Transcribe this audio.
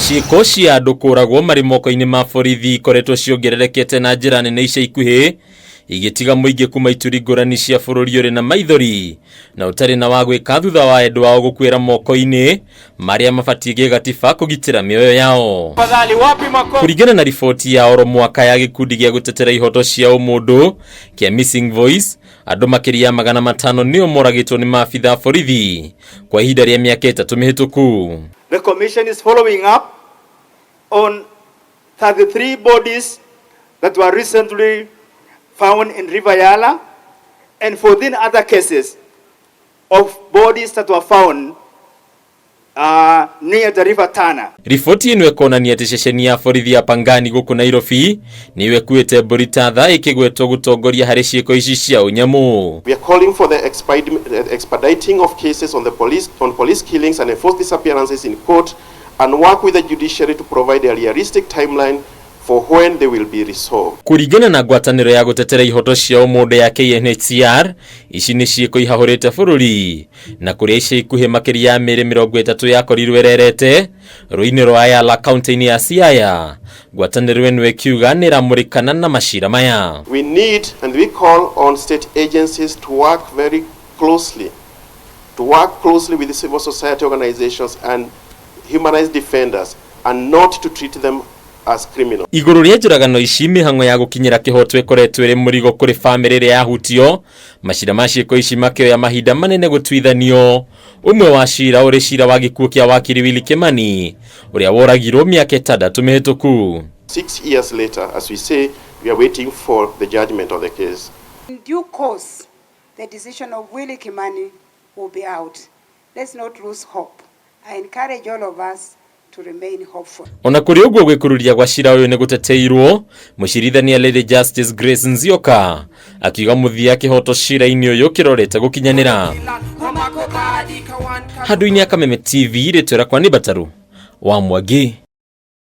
Ciĩko cia andũ kũragwo marĩ moko-inĩ ma borithi ikoretwo ciongererekete na njĩra nene ica ikuhĩ, igĩtiga mũingĩ kuma ituri ngũrani cia bũrũri ũrĩ na maithori na ũtarĩ na wa gwĩka thutha wa endwa ao gũkuĩra moko-inĩ marĩa mabatiĩ gĩgatiba kũgitĩra mĩoyo yao. Kũringana na riboti ya oro mwaka ya gĩkundi gĩa gũtetera ihoto cia ũmũndũ kĩa Missing Voice, andũ makĩria ya 500 nĩo moragĩtwo nĩ maabitha a borithi kwa ihinda rĩa mĩaka 3 mĩhĩtũku. The commission is following up on 33 bodies that were recently found in River Yala and 14 other cases of bodies that were found near the River Tana. Riboti ĩno ĩkonania atĩ ceceni ya borithi ya Pangani gũkũ Nairobi nĩyo ĩkuĩte mbũri ta thaa ĩkĩgwetwo gũtongoria harĩ ciĩko ici cia ũnyamũ. We are calling for the expediting of cases on police killings and enforced disappearances in court and work with the judiciary to provide a realistic timeline for when they will be resolved. Kũringana na ngwatanĩro ya gũtetera ihoto cia ũmũndũ ya KNHCR, ici nĩ ciĩko ihahũrĩte bũrũri na kũrĩa ica ikuhĩ makĩria ya mĩĩrĩ 30 yakorirwo ĩrerete rũĩ-inĩ rwa Yala kaunti-inĩ ya Siaya. Ngwatanĩro ĩno ĩkiuga nĩ ĩramũrĩkana na macira maya. We need and we call on state agencies to work very closely, to work closely with the civil society organizations and human rights defenders and not to treat them as criminals. Igũrũ rĩa njũragano ici, mĩhang'o ya gũkinyĩra kĩhoto ĩkoretwo ĩrĩ mũrigo kũrĩ bamĩrĩ ĩrĩa yahutio, macira ma ciĩko ici makĩoya mahinda manene gũtuithanio. Ũmwe wa cira ũrĩ cira wa gĩkuũ kĩa wakiri Willy Kimani ũrĩa woragirwo mĩaka 6 mĩhĩtũku. 6 years later, as we say, we are waiting for the judgment of the case. In due course, the decision of Willy Kimani will be out. Let's not lose hope. I encourage all of us to remain hopeful. Ona kũrĩ ũguo, gwĩkururia gwa cira ũyũ nĩ gũteteirwo, mũcirithania Lady Justice Grace Nzioka akiuga mũthia kĩhoto cira-inĩ ũyũ kĩrorete gũkinyanĩra. Handũ-inĩ ya Kameme TV, rĩtwa rĩakwa nĩ Bataru wa Mwangi.